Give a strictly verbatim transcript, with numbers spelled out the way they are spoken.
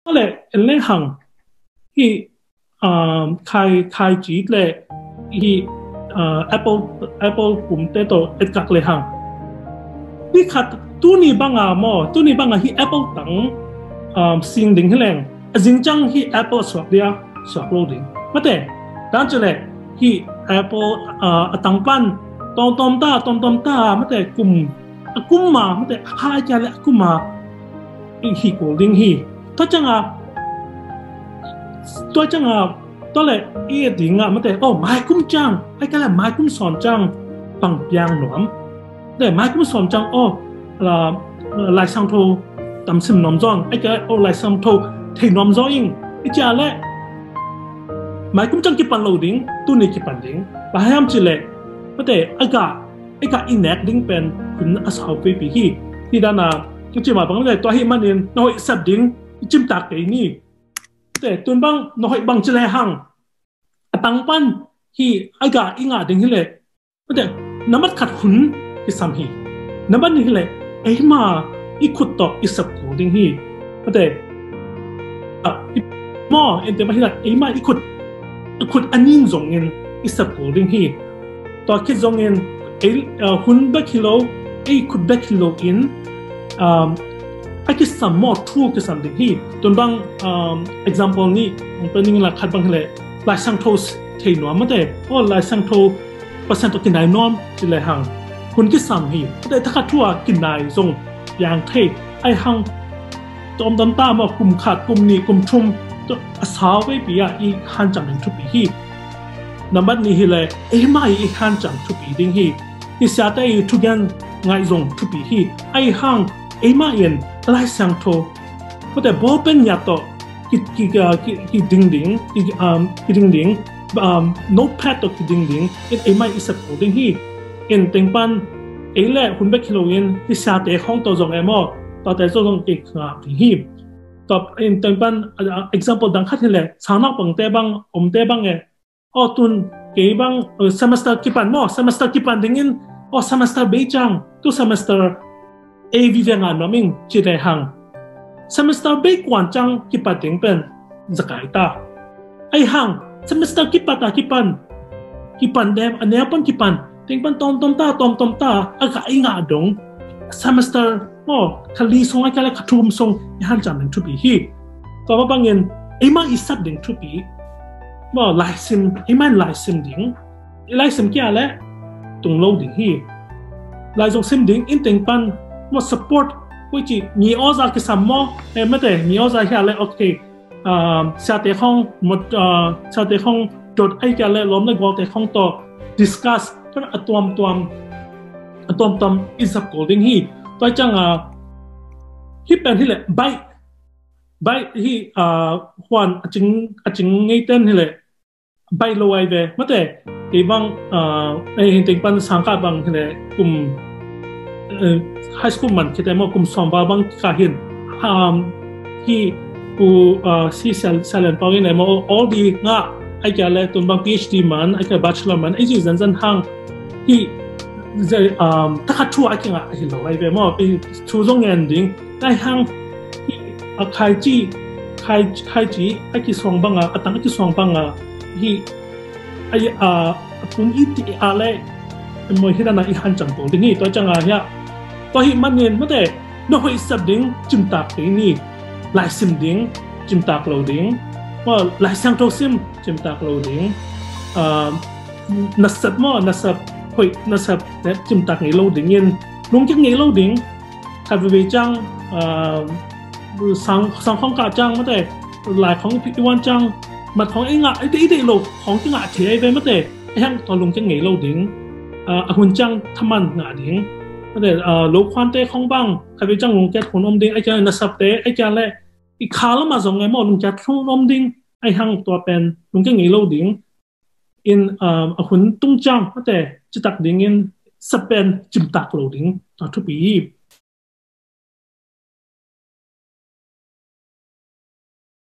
Tua leh en le hang, hih, um, khai, khai ci le hih, uh, apple, apple kumte tawh etkak le hang, hih khat tuni banga maw, tuni banga hih apple tang, um, sing ding hi leng, a zing ciang hih apple a suak dia, suak lo ding. Mate, dan ci le hih apple, uh, a tang pan tawmtawm ta, tawmtawm ta, mate, kum, a kum ma, mate, a kha a kia le a kum ma i hih kul ding hi. Tua cianga, tua cianga, tua le i ding a, mate, oh, maikum ciang, ai ka le maikum sawm ciang pang piang nuam. Mate, maikum sawm ciang, oh, la, Lai Siangtho tam sim nuam zong, ai ka, oh, Lai Siangtho thei nuam zong ing, i cia le maikum ciang kipan lo ding, tuni kipan ding. Bang hiam ci le, mate, a gah, a gah i nek ding pen hun a sau pipi hi. Hi dana, i cima bang le, tua hi manin, na hoih sep ding, i cimtak kei ni. Te, tun bang, na hoih bang ci le hang. A tang pan, hi, a gah i ngah ding hi le. Mate, nambat khat hun kisam hi. Nambat nih hi le, eima i khut tawh i sep kul ding hi. Mate, a, i, maw, en te ma hi le, eima i khut, i khut a nin zongin i sep kul ding hi. Tua khit zongin, ei, uh, hun bek hi lo, ei khut bek hi lo in, um, a kisam maw, thu kisam ding hi. Tun bang, um, example nih, hong pe ning la khat bang hi le, Lai Siangtho thei nuam mate, oh, Lai Siangtho Pasian tawh kinai nuam ci le hang. Hun kisam hi, mate, thakhat thu a kinai zong piang thei, ai hang, tawmtawm ta maw, kum khat, kum nih, kum thum, tua a sau veipi ah i hanciam ding thupi hi. Nambat nih hi le, eima i hanciam thupi ding hi. I siate i thugen ngai zong thupi hi. Ai hang, eima in Lai Siangtho, mate, ballpen ngiat tawh ki, ki, ki, ki, ki ding ding, ki, um, ki ding ding, um, notepad tawh ki ding ding, in eima i sep kul ding hi. In teng pan, ei le hun bek hi lo in, i siate khong tawh zong e maw, tuate zong zong ki ngah ding hi. Tua in teng pan, uh, example dang khat hi le, sang naupangte bang, omte bang e, aw tun, kei bang, uh, semester kipan maw, semester kipan dingin, aw semester bei ciang, tu semester A vive ngah nuam ing, ci le hang. Semester bei kuan ciang kipat ding pen, zakai ta. Ai hang, semester kipat a kipan, kipan dem, a neu pan kipan, teng pan tawmtawm ta, tawmtawm ta, a gah i ngah dong. Semester, maw, kha li sung a kia le kha thum sung, i hanciam ding thupi hi. Tua mah bangin, eima i sep ding thupi. Maw, laisim, eima in laisim ding. I laisim kia le, tung lo ding hi. Lai zong sim ding, in teng pan, maw support, koi ci, mi awza kisam maw, eh, mate, mi awza hia le, okay. Um, siate khong, mot, uh, siate khong, dot ai kia le, lawm le gualte khong tawh, discuss, pen a tuamtuam, a tuamtuam, i sep kul ding hi. Tua ciang, uh, hi pen hi le, bai, bai hi, uh, huan, a cing, a cing ngei ten hi le, bai lo ai ve, mate, kei bang, uh, ei hin teng pan sang ka bang hi le, kum, uh, high school man khit e maw, kum sawm val bang ka hin, um, hi pu, uh, si Sia, Sia Lian Pau in e maw, all the ngah, ai kia le tun bang PhD man, ai kia bachelor man, ei ci zenzen hang, hi, ze, um, thakhat thu a kingah hi lo ai ve maw, pi thu zong ngen ding, ai hang, hi, a khai ci, khai, khai ci, a kisuang banga, a tang a kisuang banga, hi, a, a, a pum i ti a le, maw hi dana i hanciam kul ding hi, tua ciang a hia. Tua hi manin, mate, na hoih sep ding, cimtak kei ni, laisim ding, cimtak lo ding, maw, Lai Siangtho sim, cimtak lo ding, uh, na sep maw, na sep, hoih, na sep, ne, cimtak ngei lo dingin, lungkia ngei lo ding, khat veve ciang, uh, sang, sang khong kah ciang, mate, lai khong i pi i wan ciang, mat khong i ngah, i deih, i deih lo, khong ki ngah thei ai ve, mate, ai hang tua lungkia ngei lo ding, uh, a hun ciang thaman ngah ding, mate, uh, lo khuante khong bang, khat veve ciang lungkia hun om ding, ai kia na septe, ai kia le, i kha lama zong e maw, lungkia hun om ding, ai hang tua pen, lungkia ngei lo ding, in, um, a hun tung ciang, mate, citak dingin, sep pen, cimtak lo ding, tua thupi hi.